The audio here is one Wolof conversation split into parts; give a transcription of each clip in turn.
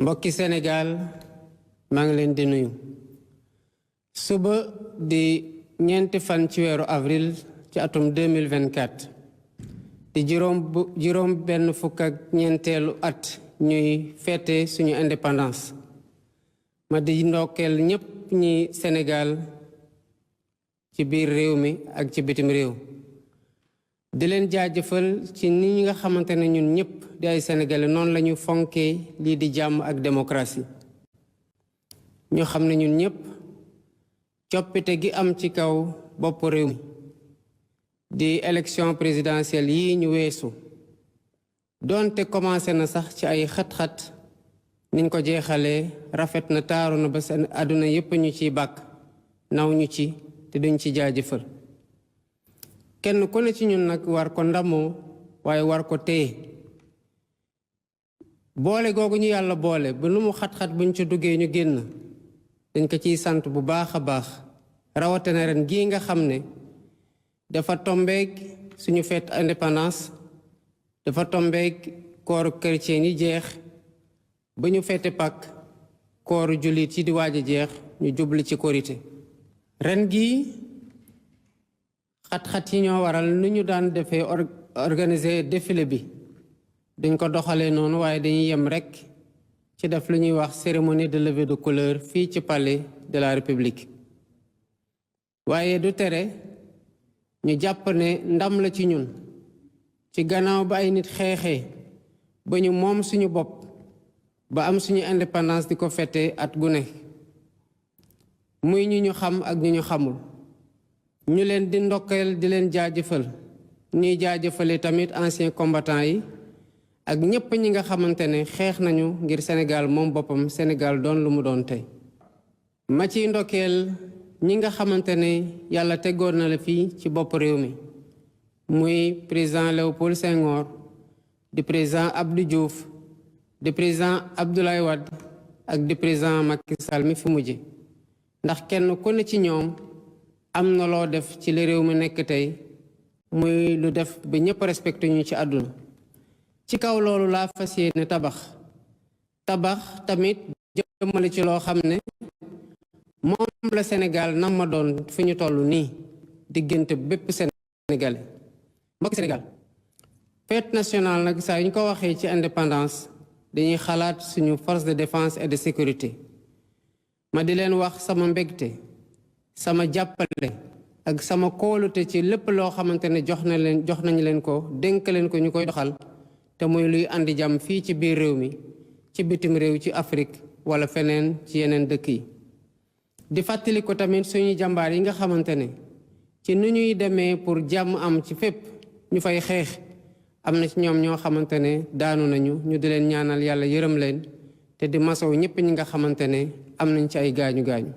mbokki Sénégal maa ngi leen di nuyu suba di ñeenti fan ci weeru avril ci atum 2024 di juróom benn fukk ak ñeenteelu at ñuy fête suñu indépendance ma di ndokkeel ñépp ñi Sénégal ci biir réew mi ak ci bitim réew di leen jaajëfal ci ni nga xamante ne ñun ñëpp di ay sénégalais noonu la ñu fonkee lii di jàmm ak démocratie ñu xam ne ñun ñëpp coppite gi am ci kaw bopp réew mi di élection présidentielle yi ñu weesu doonte commencé na sax ci ay xat-xat niñ ko jeexalee rafet na taaru na ba seen àdduna yépp ñu ciy bàkk naw ñu ci te duñ ci jaajëfal kenn ku ne ci ñun nag war ko ndamoo waaye war ko téye boole googu ñu yàlla boole ba lu mu xat-xat buñ ci duggee ñu génn dañ ko ciy sant bu baax a baax rawatina ren gii nga xam ne dafa tombeek suñu fête indépendance dafa tombeek kooru chrétien yi jeex ba ñu fête Pâques kooru jullit yi di waaj a jeex ñu jubli ci korité ren gii xat-xat yi ñoo waral nu ñu daan defee organiser défilé bi duñ ko doxalee noonu waaye dañuy yem rekk ci def lu ñuy wax cérémonie de levée de couleur fii ci palais de la République waaye du tere ñu jàpp ne ndam la ci ñun ci gannaaw ba ay nit xeexee ba ñu moom suñu bopp ba am suñu indépendance di ko fête at gu ne muy ñu xam ak ñu xamul ñu leen di ndokkeel di leen jaajëfal ñuy jaajëfale tamit anciens combattants yi ak ñépp ñi nga xamante ne xeex nañu ngir Sénégal moom boppam Sénégal doon lu mu doon tey ma ciy ndokkeel ñi nga xamante ne yàlla teggoon na la fii ci bopp réew mi muy président Léopold Senghor di président Abdou Diouf di président Abdoulaye Wade ak di président Macky Sall mi fi mujje ndax kenn ku ne ci ñoom am na loo def ci li réew mi nekk tey muy lu def ba ñëpp respecté ñu ci àdduna ci kaw loolu laa fas yéene tabax tamit jëmale ci loo xam ne moom la Sénégal nam ma doon fi ñu toll nii diggante bépp sénégalais mbokk Sénégal fête nationale nag saa yu ñu ko waxee ci indépendance dañuy xalaat suñu force de défense et de sécurité ma di leen wax sama mbégte sama jàppale ak sama kóolute ci lépp loo xamante ne jox nañu leen ko dénk leen ko ñu koy doxal te muy luy andi jàmm fii ci biir réew mi ci bitim réew ci Afrique wala feneen ci yeneen dëkk yi di fàttali ko tamit suñu jàmbaar yi nga xamante ne ci nu ñuy demee pour jàmm am ci fépp ñu fay xeex am na ci ñoom ñoo xamante ne daanu nañu ñu di leen ñaanal yàlla yërëm leen te di masaw ñëpp ñi nga xamante ne am nañ ci ay gaañu-gaañu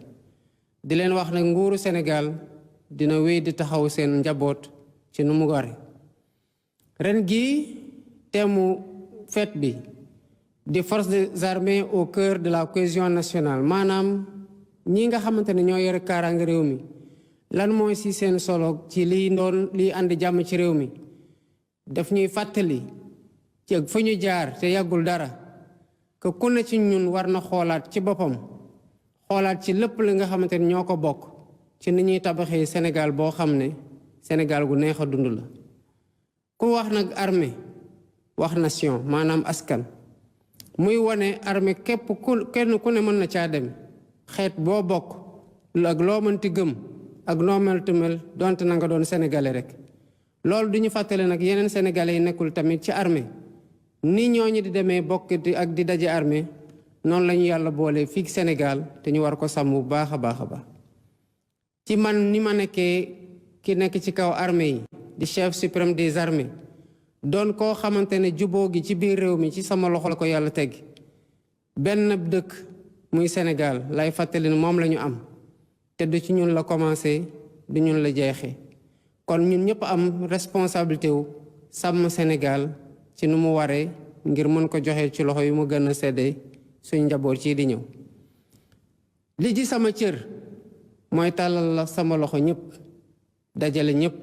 di leen wax nag nguuru Sénégal dina wéy di taxaw seen njaboot ci nu mu ware ren gii teemu fête bi di forces des armées au cœur de la cohésion nationale maanaam ñi nga xamante ne ñoo yore kaaraange réew mi lan mooy ci seen solo ci liy andi jàmm ci réew mi daf ñuy fàttali ci fa ñu jaar te yàggul dara que ku ne ci ñun war na xoolaat ci boppam xoolaat ci lépp li nga xamante ne ñoo ko bokk ci ni ñuy tabaxee Sénégal boo xam ne Sénégal gu neex a dund la ku wax nag armée wax nation maanaam askan muy wane armée kenn ku ne mën na caa dem xeet boo bokk ak loo mënti gëm ak noo meltu mel donte na nga doon sénégalais rek loolu du ñu fàttale nag yeneen sénégalais yi nekkul tamit ci armée ni ñooñu di demee bokk ak di daje armée noonu la ñu yàlla boole fii Sénégal te ñu war ko sàmm bu baax a baax a baax ci man ni ma nekkee ki nekk ci kaw armée yi di chef suprême des armées doon koo xamante ne juboo gi ci biir réew mi ci sama loxo la ko yàlla teg benn dëkk muy Sénégal lay fàttali ne moom la ñu am te du ci ñun la commencé du ñun la jeexee kon ñun ñëpp am responsabilité wu sàmm Sénégal ci nu mu waree ngir mën ko joxe ci loxo yu mu gën a seddee suñ njaboot ci di ñëw li ji sama cër mooy tàllal la sama loxo ñëpp dajale ñëpp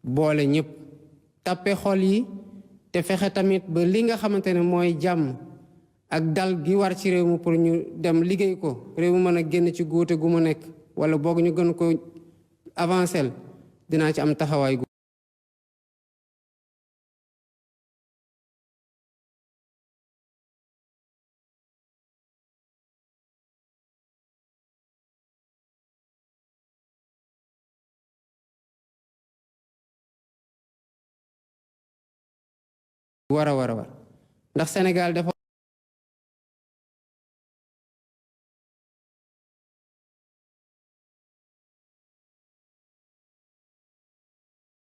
boole ñëpp tàppe xol yi te fexe tamit ba li nga xamante ne mooy jàmm ak dal gi war ci réew mi pour ñu dem liggéey ko réew mi mën a génn ci góote gu mu nekk wala boog ñu gën ko avancer dinaa ci am taxawaay gu war ndax Sénégal dafa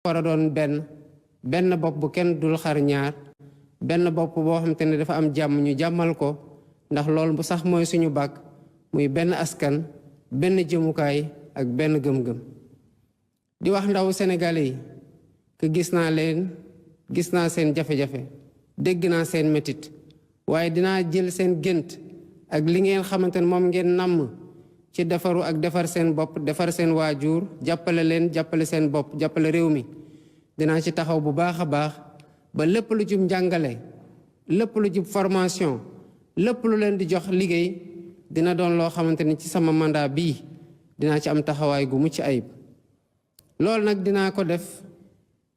war a doon benn bopp bu kenn dul xar ñaar benn bopp boo xamante ne dafa am jàmm ñu jàmmal ko ndax loolu bu sax mooy suñu bàkk muy benn askan benn jëmukaay ak benn gëm-gëm di wax ndaw sénégalais yi que gis naa seen jafe-jafe dégg naa seen métit waaye dinaa jël seen gént ak li ngeen xamante ne moom ngeen namm ci defaru ak defar seen bopp defar seen waajur jàppale leen jàppale seen bopp jàppale réew mi dinaa ci taxaw bu baax a baax ba lépp lu jub njàngale lépp lu jub formation lépp lu leen di jox liggéey dina doon loo xamante ni ci sama mandat bii dinaa ci am taxawaay gu mucc ayib loolu nag dinaa ko def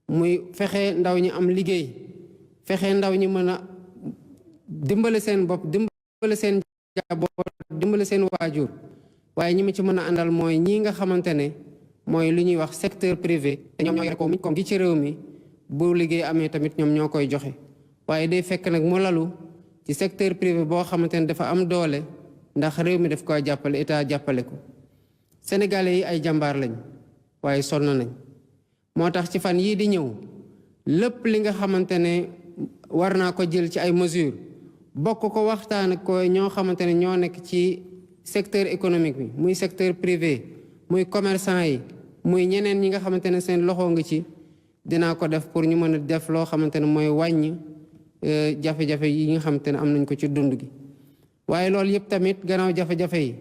muy fexe ndaw ñi am liggéey fexe ndaw ñi mën a dimbale seen bopp dimbale seen jaboot dimbale seen waajur waaye ñi ma ci mën a àndal mooy ñii nga xamante ne mooy lu ñuy wax secteur privé te ñoom ñoo yore koom gi ci réew mi bu liggéey amee tamit ñoom ñoo koy joxe waaye day fekk nag mu lalu ci secteur privé boo xamante ne dafa am doole ndax réew mi daf koy jàppale état jàppale ko sénégalais yi ay jàmbaar lañ waaye sonn nañ moo tax ci fan yii di ñëw lépp li nga xamante ne war naa ko jël ci ay mesures bokk ko waxtaan ak ko ñoo xamante ne ñoo nekk ci secteur économique bi muy secteur privé muy commerçant yi muy ñeneen ñi nga xamante ne seen loxo nga ci dinaa ko def pour ñu mën a def loo xamante ne mooy wàññi jafe-jafe yi nga xamante ne am nañ ko ci dund gi waaye loolu yëpp tamit gannaaw jafe-jafe yi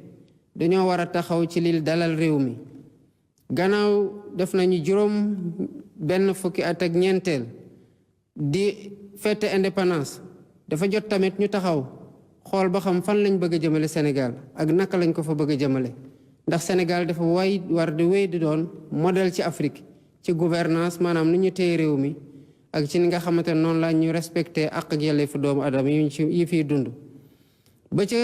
dañoo war a taxaw ci li dalal réew mi gannaaw def nañu juróom benn fukki at ak ñeenteel di fête indépendance dafa jot tamit ñu taxaw xool ba xam fan lañ bëgg a jëmale Sénégal ak naka lañ ko fa bëgg a jëmale ndax Sénégal dafa war di wéy di doon modèle ci Afrique ci gouvernance maanaam nu ñu téye réew mi ak ci ni nga xamante ne noonu la ñu respecté ak yelleefu doomu adama yi fiy dund ba ca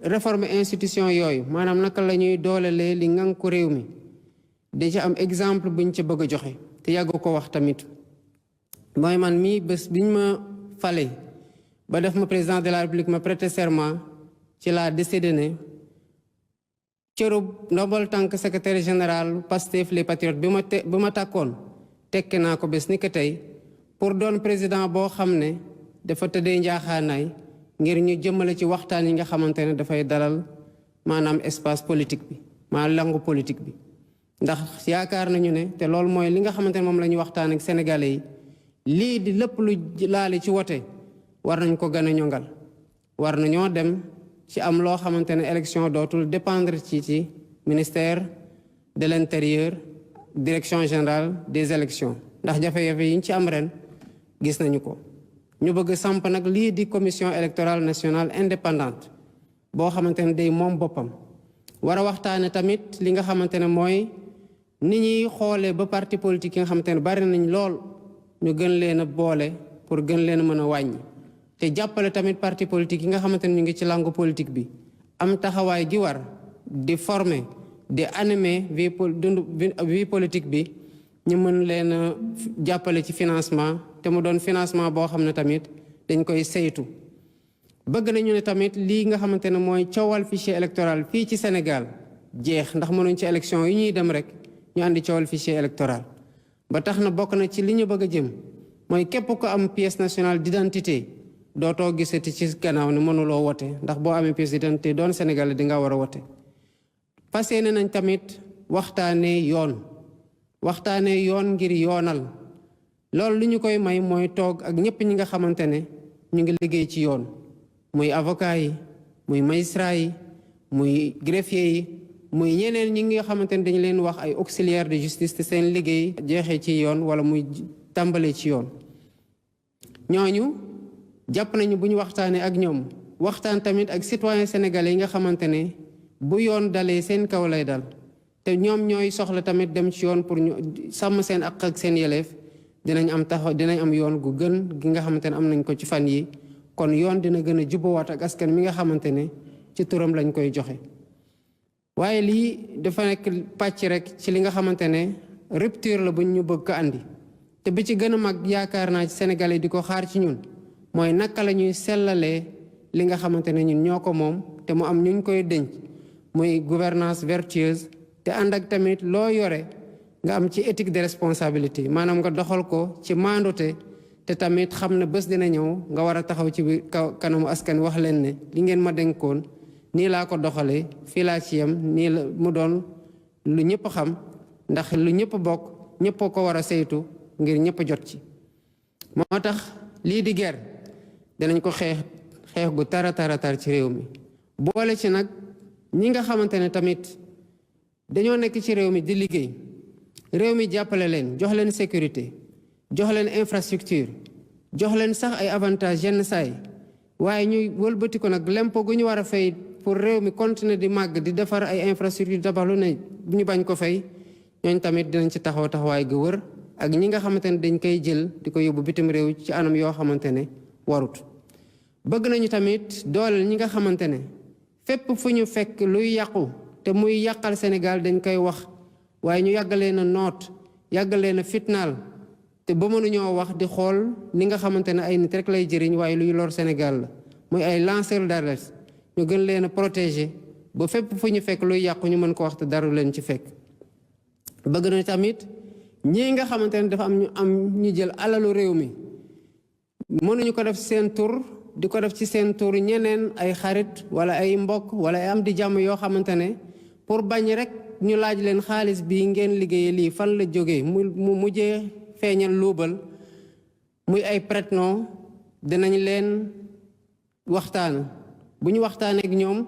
réforme institution yooyu maanaam naka la ñuy doolelee li ngan ko réew mi da ci am exemple buñ ci bëgg a joxe te yàgg ko wax tamit mooy man mii bés biñ ma fale ba def ma président de la République ma prêter serment ci laa décidé ne cërub ndombal tànk secrétaire général Pastef les Patriotes bi ma tàkkoon tekke naa ko bés ni ko tey pour doon président boo xam ne dafa tëddee njaaxaanaay ngir ñu jëmale ci waxtaan yi nga xamante ne dafay dalal maanaam espace politique bi maanaam langue politique bi ndax yaakaar nañu ne te loolu mooy li nga xamante ne moom la ñuy waxtaan ak sénégalais yi lii di lépp lu laale ci wote war nañ ko gën a ñongal war nañoo dem ci am loo xamante ne élection dootul dépendre ci ministère de l'intérieur direction générale des élections ndax jafe-jafe yi ñu ci am ren gis nañu ko ñu bëgg samp nag lii di commission électorale nationale indépendante boo xamante ne day moom boppam war a waxtaane tamit li nga xamante ne mooy ni ñuy xoolee ba parti politique yi nga xamante ne bari nañ lool ñu gën leen a boole pour gën leen a mën a wàññi te jàppale tamit parti politique yi nga xamante ne ñu ngi ci langue politique bi am taxawaay gi war di former di animer vie politique bi ñu mën leen a jàppale ci financement te mu doon financement boo xam ne tamit dañ koy saytu bëgg nañu ne tamit lii nga xamante ne mooy coowal fichier électoral fii ci Sénégal jeex ndax mënuñ ci élection yi ñuy dem rek ñu andi coowal fichier électoral ba tax na bokk na ci li ñu bëgg a jëm mooy képp ko am pièce nationale d'identité dootoo gisati ci gannaaw ne mënuloo wote ndax boo amee pièce d'identité doon Sénégal di nga war a wote fas yéene nañ tamit waxtaanee yoon ngir yoonal loolu li ñu koy may mooy toog ak ñëpp ñi nga xamante ne ñu ngi liggéey ci yoon muy avocat yi muy magistrat yi muy greffier yi muy ñeneen ñi nga xamante ne dañu leen wax ay auxiliaire de justice te seen liggéey jeexee ci yoon wala muy tàmbalee ci yoon ñooñu jàpp nañu bu ñu waxtaanee ak ñoom waxtaan tamit ak citoyen sénégalais yi nga xamante ne bu yoon dalee seen kaw lay dal te ñoom ñooy soxla tamit dem ci yoon pour ñu sàmm seen ak seen yeleef dinañ am yoon gu gën gi nga xamante ne am nañ ko ci fan yi kon yoon dina gën a jubbawaat ak askan mi nga xamante ne ci turam lañ koy joxe. waaye lii dafa nekk pàcc rek ci li nga xamante ne rupture la buñ ñu bëgg ko andi te bi ci gën a mag yaakaar naa ci sénégalais di ko xaar ci ñun mooy naka la ñuy sellalee li nga xamante ne ñun ñoo ko moom te mu am ñu koy denc muy gouvernance vertueuse te ànd ak tamit loo yore nga am ci éthique de responsabilité maanaam nga doxal ko ci maandute te tamit xam ne bés dina ñëw nga war a taxaw ci kanamu askan wax leen ne li ngeen ma dénkoon nii laa ko doxalee fii laa ci yem nii la mu doon lu ñëpp xam ndax lu ñëpp bokk ñëpp ko war a saytu ngir ñëpp jot ci. moo tax lii di guerre danañ ko xeex gu tar ci réew mi boole ci nag ñi nga xamante ne tamit dañoo nekk ci réew mi di liggéey réew mi jàppale leen jox leen sécurité jox leen infrastructure jox leen sax ay avantages yenn saay waaye ñuy wëlbati ko nag lempo gu ñu war a fay pour réew mi continuer di màgg di defar ay infrastructure tabax lu ne ñu bañ ko fay ñooñ tamit dinañ ci taxawaay gu wër ak ñi nga xamante ne dañ koy jël di ko yóbbu bitim réew ci anam yoo xamante ne warut. bëgg nañu tamit dooleel ñi nga xamante ne fépp fu ñu fekk luy yàqu te muy yàqal Sénégal dañ koy wax waaye ñu yàggalee na noot yàggalee na fitnaal te ba mënuñoo wax di xool ni nga xamante ne ay nit rek lay jëriñ waaye luy lor Sénégal la muy ay lanceur d'alerte ñu gën leen a protéger ba fépp fu ñu fekk luy yàqu ñu mën ko wax te dara leen ci fekk. bëgg na tamit ñii nga xamante ne dafa am ñu jël alalu réew mi mënuñu ko def seen tur di ko def ci seen tur ñeneen ay xarit wala ay mbokk wala ay am di jàmm yoo xamante ne pour bañ rek ñu laaj leen xaalis bi ngeen liggéeyee lii fan la jógee mu mujjee feeñal luubal muy ay prête-nom dinañ leen waxtaan bu ñu waxtaanee ak ñoom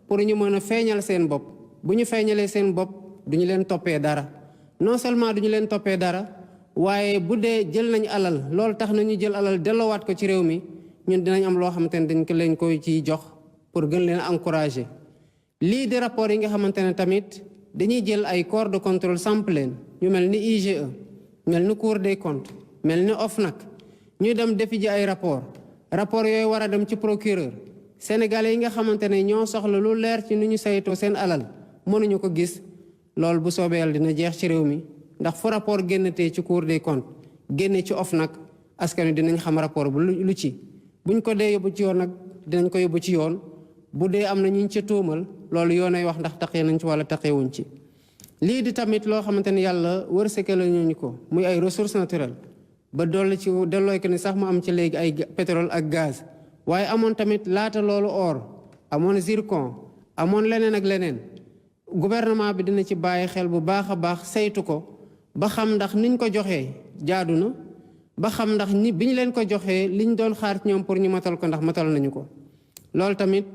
pour ñu mën a feeñal seen bopp bu ñu feeñalee seen bopp duñu leen toppee dara non seulement duñu leen toppee dara waaye bu dee jël nañ alal loolu tax na ñu jël alal delloowaat ko ci réew mi ñun dinañ am loo xamante ne dañ ko leen koy ciy jox pour gën leen encourager. lii di rapport yi nga xamante ne tamit dañuy jël ay corps de contrôle samp leen ñu mel ni IGE mel ni Cour des comptes mel ni OFNAC ñu dem defi ji ay rapport yooyu war a dem ci procureur sénégalais yi nga xamante ne ñoo soxla lu leer ci nu ñu saytoo seen alal mënuñu ko gis loolu bu soobee yàlla dina jeex ci réew mi ndax fu rapport génnatee ci Cour des comptes génne ci OFNAC askan wi dinañ xam rapport bu lu ci buñ ko dee yóbbu ci yoon nag dinañ ko yóbbu ci yoon bu dee am na ñu ca tuumal loolu yoonay wax ndax taqee nañ ci wala taqeewuñ ci. lii di tamit loo xamante ne yàlla wërsëgal ñu ko muy ay ressources naturelles ba dolli ci dellooy ko ni sax mu am ci léegi ay pétrole ak gaz waaye amoon tamit laata loolu or amoon zircon amoon leneen ak leneen gouvernement bi dina ci bàyyi xel bu baax a baax saytu ko ba xam ndax niñ ko joxee jaadu na ba xam ndax bi ñu leen ko joxee liñ doon xaar ci ñoom pour ñu matal ko ndax matal nañu ko. loolu tamit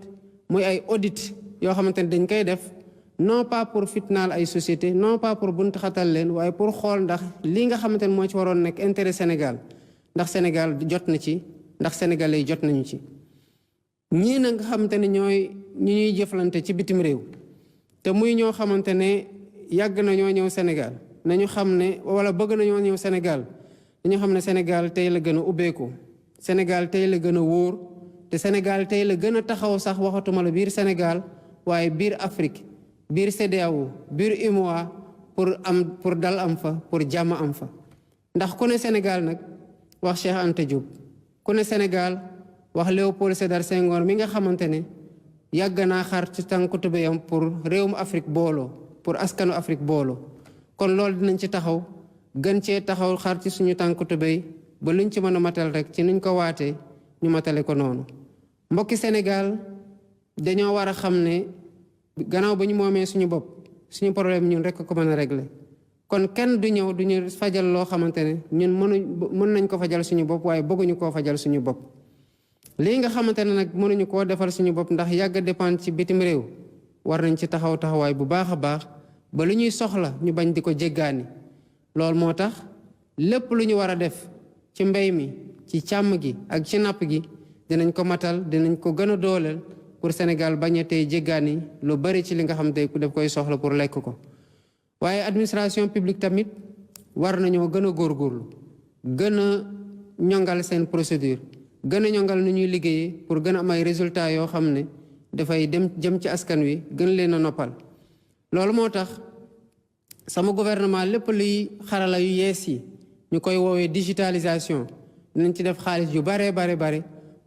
muy ay audit yoo xamante ne dañ koy def non pas pour fitnaal ay société non pas pour bunt xatal leen waaye pour xool ndax lii nga xamante ne moo ci waroon nekk intérêt Sénégal ndax Sénégal jot na ci ndax sénégalais yi jot nañu ci. ñii na nga xamante ne ñooy ñi ñuy jëflante ci bitim réew te muy ñoo xamante ne yàgg nañoo ñëw Sénégal nañu xam ne wala bëgg nañoo ñëw Sénégal dañu xam ne Sénégal tey la gën a ubbeeku Sénégal tey la gën a wóor te Sénégal tey la gën a taxaw sax waxatuma la biir Sénégal waaye biir Afrique biir CEDEAO biir UMOA pour dal am fa pour jàmm am fa. ndax ku ne Sénégal nag wax Cheikh Anta Diop ku ne Sénégal wax Léopold Sédar Senghor mi nga xamante ne yàgg naa xar ci tànku tubéyam pour réewum Afrique booloo pour askanu Afrique booloo kon loolu dinañ ci taxaw gën cee taxaw xar ci suñu tànku tubéy ba luñ ci mën a matal rek ci niñ ko waatee ñu matale ko noonu. mbokki Sénégal dañoo war a xam ne gannaaw ba ñu moomee suñu bopp suñu problème ñun rek ko mën a régler kon kenn du ñëw du ñu fajal loo xamante ne ñun mën nañ ko fajal suñu bopp waaye bëgguñu koo fajal suñu bopp. lii nga xamante ne nag mënuñu koo defal suñu bopp ndax yàgg dépendre ci bitim réew war nañ ci taxawaay bu baax a baax ba lu ñuy soxla ñu bañ di ko jéggaani. loolu moo tax lépp lu ñu war a def ci mbéy mi ci càmm gi ak ci napp gi dinañ ko matal dinañ ko gën a dooleel pour Sénégal bañ a tey jéggaani lu bari ci li nga xam tey ku def koy soxla pour lekk ko. waaye administration publique tamit war nañoo gën a góorgóorlu gën a ñongal seen procédure gën a ñongal nu ñuy liggéeyee pour gën a am ay résultats yoo xam ne dafay jëm ci askan wi gën leen a noppal. loolu moo tax sama gouvernement lépp luy xarala yu yees yi ñu koy woowee digitalisation dinañ ci def xaalis yu bare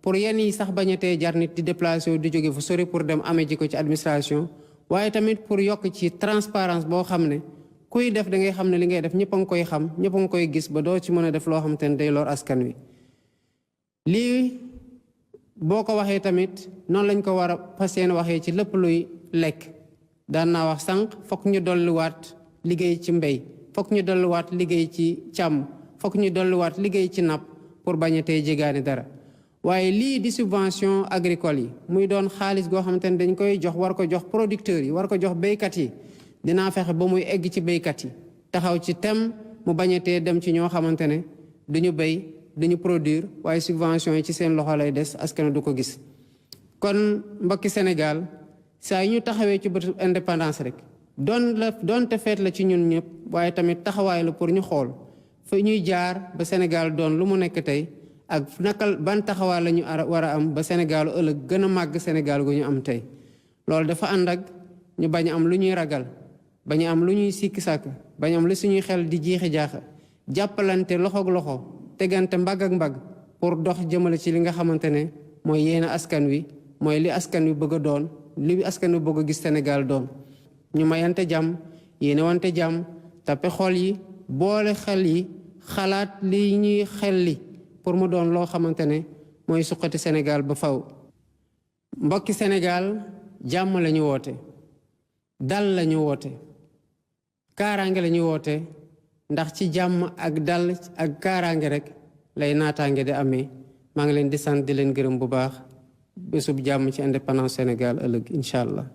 pour yenn yi sax bañ a tee jar nit di déplacé wu di jóge fu sori pour dem amee ji ko ci administration waaye tamit pour yokk ci transparence boo xam ne kuy def da ngay xam ne li ngay def ñëpp a ngi koy xam ñëpp a ngi koy gis ba doo ci mën a def loo xam te ne day lor askan wi. lii boo ko waxee tamit noonu lañ ko war a fas yéene waxee ci lépp luy lekk daan naa wax sànq fokk ñu dolliwaat liggéey ci mbéy fokk ñu dolliwaat liggéey ci càmm fokk ñu dolliwaat liggéey ci napp pour bañ a tey jégaani dara. waaye lii di subvention agricole yi muy doon xaalis goo xamante ne dañ koy jox war ko jox producteurs yi war ko jox béykat yi dinaa fexe ba muy egg ci béykat yi taxaw ci tem mu bañatee dem ci ñoo xamante ne duñu béy duñu produire waaye subvention yi ci seen loxo lay des askan du ko gis. kon mbokki Sénégal saa yu ñu taxawee ci bëtu indépendance rek doonte feet la ci ñun ñëpp waaye tamit taxawaay la pour ñu xool fa ñuy jaar ba Sénégal doon lu mu nekk tey ak nakal ban taxawaay la ñu war a am ba Sénégal ëllëg gën a màgg Sénégal gu ñu am tey. loolu dafa ànd ak ñu bañ am lu ñuy ragal bañ am lu ñuy sikki sàkk bañ am lu suñuy xel di jiixi jaaxa jàppalante loxoog loxo tegante mbagg ak mbagg pour dox jëmale ci li nga xamante ne mooy yéene askan wi mooy li askan wi bëgg a doon li askan wi bëgg a gis Sénégal doon. ñu mayante jàmm yéene wante jàmm tappe xol yi boole xel yi xalaat li ñuy xel li pour mu doon loo xamante ne mooy suqati Sénégal ba faw. mbokki Sénégal jàmm la ñu woote dal la ñu woote kaaraange la ñu woote ndax ci jàmm ak dal ak kaaraange rek lay naataange di amee. maa ngi leen di sant di leen gërëm bu baax bésub jàmm ci indépendance Sénégal ëllëg incha allah.